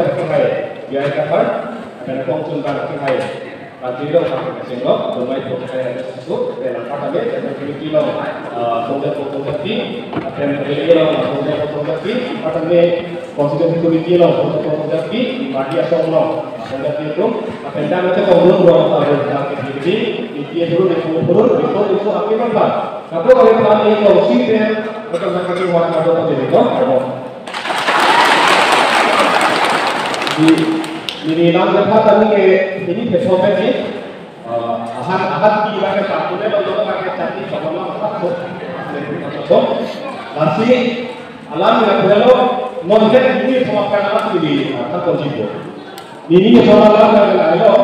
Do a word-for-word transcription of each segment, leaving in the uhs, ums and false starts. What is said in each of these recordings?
Kathar kehai, J I Kathar, lapen Kongchunbang kehai, Ranjit Rongphar kachenglo, Domai Phu kehai, Su, lapen apar tame, Central Committee along, ah, Songja Phu Songjapi, lapen Valley along, Songja Phu Songjapi, apar tame, Constituency Committee along, Songja Phu Songjapi, Madi Asong along, Songjapi atum, lapen dam kachekong dun rong, ah, Songjapi, P T A turun, P T A turun, P T A turun, P T A turun, P T A turun, Lapu kami paham ini kongsi pen, betul nak kasih buat kado kami ini, no? Kado. Di, ini lang lepas tadi ke, ini ke sobat ni, eh, ahat, ahat di lagi satu ni, lalu lagi tadi sama-sama satu. Nasi, alam yang perlu, non ini sama kan alat ini, eh, tak konsisten. Ini sama alam yang lain,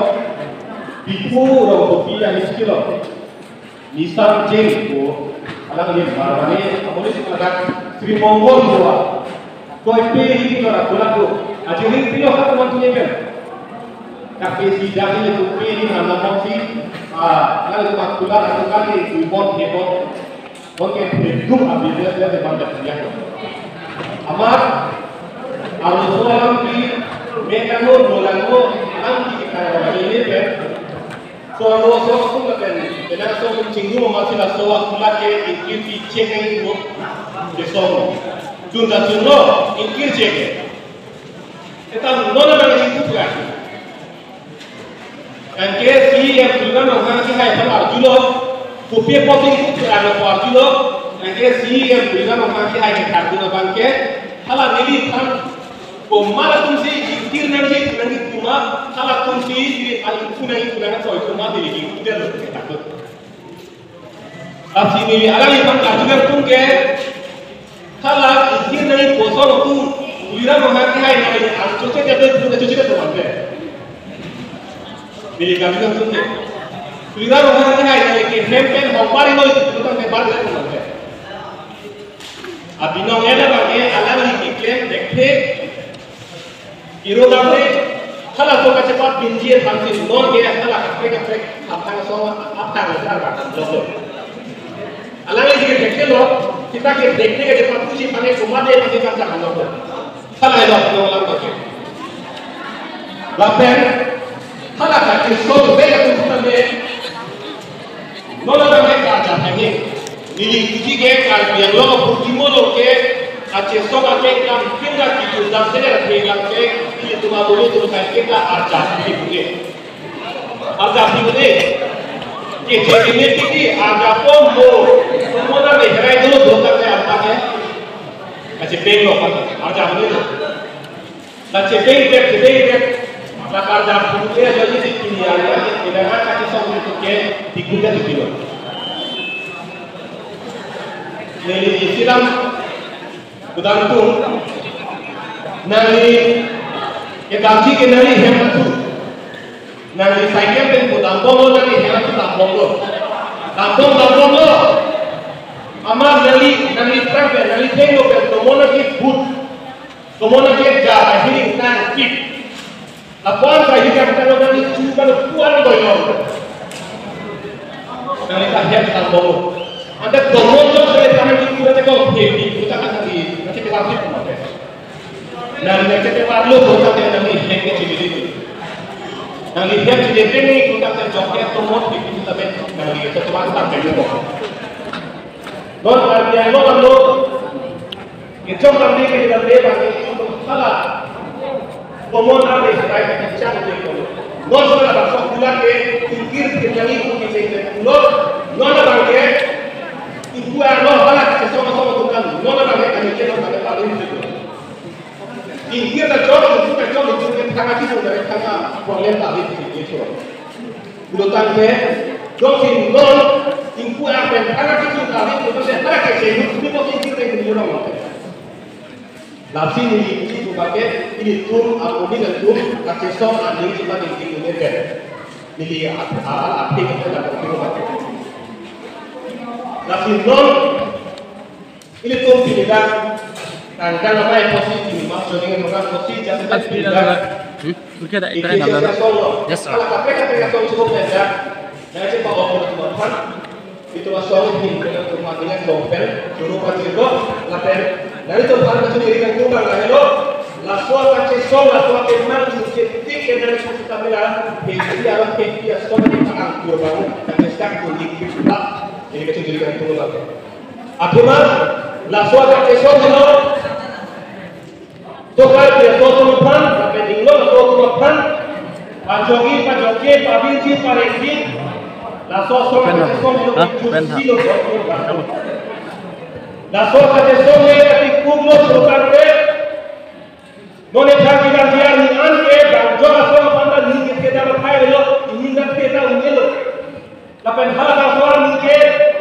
Bhikkhu rong kopi yang iskilo. Nissan Jain pu, alangli Marwari, amonit si ladak Sri Mongol pu. Koipi ri kilo ra kulat pu. Aji ri kilo satu man punya kan. Tapi si jadi itu pi ri nama mong si, ah, alangli mat kulat atau kali kuibon hebon. Mungkin itu abis dia dia banyak dia. Amat, arloso alam di, mekano, molano, alam di kita ini kan. Solo so sung lapen, penang so sung chingrum amat si laso akulat ke ingkir pi chek nangji mo. Ke song. Chun ta chun lo, ingkir chek. Eta non abang chingrum kan. Anke C E M Tuliram Ronghang kehai aphan arjulo. Kopi posing kuk arjulo. Anke C E M Tuliram Ronghang kehai ke kardun abang ke. Hala neliphan komat atum si ingkir nangji, nangji komat, hala atum si, si a ingkir nangji, ingkir nangji, soi komat neli ingkir lo ke takut. Lasi neli alangliphan karjulang atum ke, hala ingkir nangji kosong atum, Tuliram Ronghang kehai nangji, ang choche ke, choche ke teman ke. Neli karjulang atum ke. Tuliram Ronghang kehai nangji ke, hem pen hong bari lo itu, itu tang ke bari lo teman ke. Abinong ela bang ke alangli keklem dekde. Iro damre, hala so kachepat binji aphan si non ke hala kaprek kaprek aphan song aphan sar ba kan lo. Alangli ke dekde lo, kita ke dekde kachepat pusi aphan ke komat de aphan si kan lo. Hala ilo abinong alam bang ke. Lapen, hala kachesong bek atum tame. Non abang ke karjap hanghe. Neli kuti ke Karbi Anglong apurti mo lo ke, kachesong ake kam pinda kitu dam sene ra pinda ke, ilitum abulu tum kai ke ta arjap ni puke. Arjap ni puke. Ke jadi ni tiki arjap pom ho. Semua na me herai dulu dota ke apa ke. Kachepeng lo kan. Arjap ni lo. Kachepeng pek, chepeng pek. Lakarjap pute ajo ni si pini ari, kita kan kaki song itu ke, dikuda dikilo. Neli isilam, kudang tu, neli, kedamji ke neli hem tu. Neli cycle pen kudang bong lo, neli hem tu dam bong lo. Dam bong, dam bong lo. Ama neli, neli truk pen, neli beng lo pen, tomon lagi but. Tomon ke ja ahiring nangkip. Lapuan sa hiring tanglo nangli chu kan puan boy lo. Nangli ta hiap tang bong. Ante tomon jok sa tangan di kuda te kong hepi, kuda kan di, nanti kita hit mo. Nangli nanti kita parlo, kuda te nangli hiap ke chili di. Nangli hiap chili di ni kuda te jok ke tomon hepi kuda te nangli ke tomon ta ke mo. Non artian lo kan lo. Kechok kami ke dalam lebar ke itu hala. Komon ada sebaik kecang ke itu. Non hala bangsa pula ke ingkir ke jangi ku ke sing ke pulo. Non abang ke ibu ano hala kesama-sama tukang. Non abang ke kami ke non abang ke paling itu. Ingkir ta chok, ingkir ta chok, ingkir ke tanga kisung dari tanga problem tadi itu. Pulo tangte, jongsi non, ingkir apen, anak itu kami, itu se, anak kecil, itu, itu, itu, itu, itu, itu, Lasi neli isi tu bangke, ilitum amonit atum kachesong aning si bang ingti un-e pen, neli a, a, a, aphi ke pen atum tu bangke. Lasi non ilitum pini dak tanggal amai apotsi, pini March joining program apotsi, jasi pen pini dak Hmm? Oke, dah, ikisi ikan dalam. Song lo. Yes, sir. Kalau kaprek kaprek song cukup pendek. Nanglitum pa-ok atum aphan, itum asong hin pen atum aning asong pen, juru pajirgo, lapen nanglitum aphan kachiri kangtung abang lahelo. Laso akachesong, laso akemang, ningje tik ke nanglitum sita mela, hengpi aro hengpi asong ni angkur abang, kachesong tu ni kita, ini kachiri kangtung abang. Athema, laso akachesong helo, Tokar ke aso atum aphan, lapen inglong aso atum aphan, pajogi, pajogi, pabinji, parengji, laso aso Pen ha? Kachesong helo. Ha? Pen ha? Silo, laso kachesong le kati kumlo sultan ke, none thang kita dia ni an ke, bang jo aso aphan ta ni ke ta pakai lo, ini nang ke ta un-elo. Lapen halabangso arni ke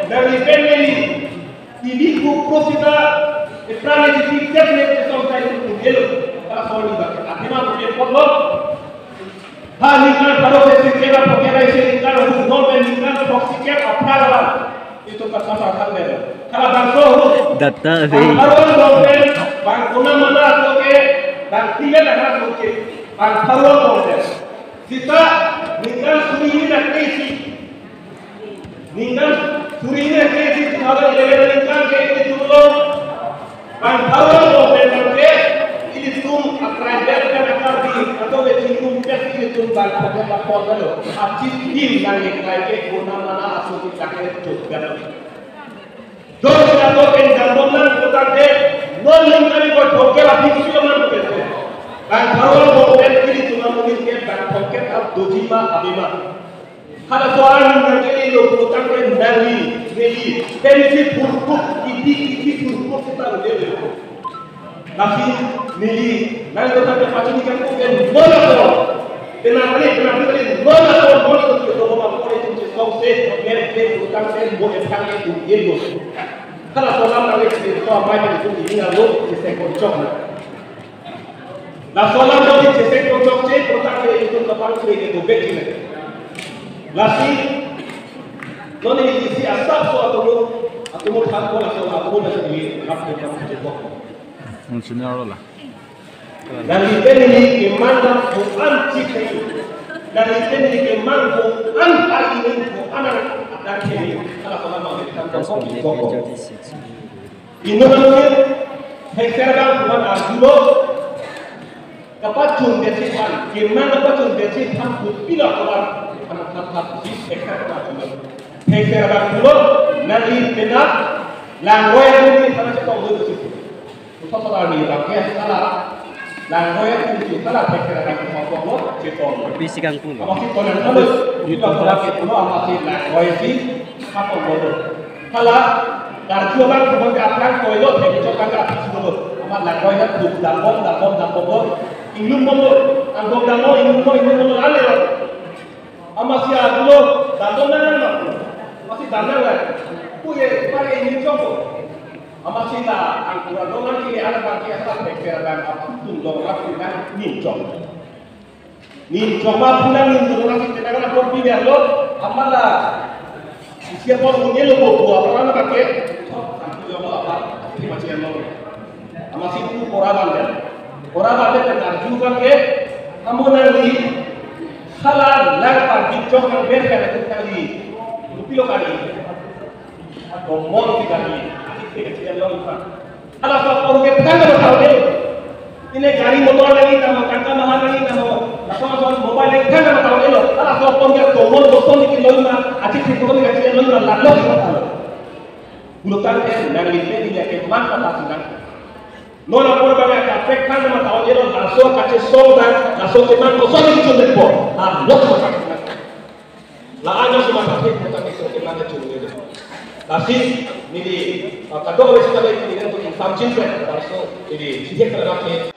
nangli pen neli, ili ku prosita, epran neli ti ket ne ke song sai ku gelo. Halaso arni bang athema ku ke potlo. Ha ningkan pharo isi ket apor ke isi ningkan hu non pen ningkan throksi ket aphrang alam. Itum kata sa kan delo. Halabangso hu. Data bang pharo along pen, bang konat mana aso ke, bang tiga dak aso ke, bang pharo along pen. Sita ningkan suri hini dak isi. Ningkan suri hini ke isi two thousand eleven ningkan ke ilitum lo. Bang pharo along pen ke ilitum a-tribal pen a-Karbi, atau ke Chingrum pen ilitum bang pada lapor lo. Acit tim nang ningkan ke konat mana aso kita ke cut kan. Dos atau pen jambon nang kota ke, non ningkan ko thongke la bingsi lo man ke. Bang pharo along pen ilitum amonit ke bang thongke ta doji ma ave ma. Halaso arni nangkele lo pulotangte nangli, neli, pensi purkuk, kiti, kiti purkuk kita un-e lo. Lasi neli, nangli kota ke pachini kangtung pen non aso. Tenang kali, tenang kali, non aso, non aso, kita bawa apa itu, song se, men, men, pulotangte, mo, ethang, itu, itu. Halaso alam nangli, kita, so, amai, itu, ini, alo, kita, kocok, na. Laso alam nangli chesek kocok che, kotak ke itum kapangkri ke dobek kine. Lasi, non ini isi asap so atum, atum than ko laso atum na sini hap ke kam ke bok. Nangli pen neli kemang ko an chik ke. Nangli pen neli kemang ko an hari ini ko an anak akan ke. Halaso alam nangli than ko bok. Inut amonit, thekser abang puan arjulo, kapachun detsi aphan, kemang kapachun detsi aphan putpila kolar, aphan aphan aphan si thekser abang arjulo. Thekser abang arjulo, nangli penap, langroi atum ni aphan chetong lo si. Usa salar ni abang ke salar, langroi atum si salar thekser abang arjulo, chetong lo. Bisi kangtung lo. Amatsi tonang kalo, putpila kolar ke pulo amatsi langroi si, kapon lo. Hala, karju abang kebon ke aphrang koilo, thek chok abang ke aphi sulo. Amat langroi na tuk dambom, dambom, dambom lo. Inglum bomlo, angbong damlo, inglum bom, inglum bomlo, ale lo. Amatsi arjulo, dambom nang nang. Amatsi dam nang nang. Kuye, pare inglum chok ko. Amatsi la, angkura dolang kili anak bangke asap pekera dan aphutung dolang aphutung nang nim chok. Nim chokma phu nang nim chokma si tenang na pon pi lo, amat la isi apor un-e lo bo bo apor anak ke. Chok, sampai jok lo apor, terima kasih lo. Amatsi pu pora bang ya. Pora bang ya, kan arju bang ke, amo nangli, hala lang pagi chok nang ber kan aku nangli. Pilo kali. Komon si kali, atik ke kecil lo ipa. Halaso apor ke tangka matha un-e lo. Ini gari motor lagi tamo, tangka maha lagi tamo. Laso laso mobile lagi tangka matha un-e lo. Halaso apor ke tomon boson ni kilo ma, acik si tomon ni kacil lo ma, lalo si matha lo. Bulu tang eh, nangli pen neli kemang apa sinang. Non apor bang ya kaprek tangka matha un-e lo, laso kachesong dan, laso kemang boson ni kilo po. Ah, lo si matha sinang. La-an si matha thek kota ni so kemang kachung ni. Lasi neli, ah, kadokave sita le neli nangtum ingsamjin pen, laso neli sihek kena ke.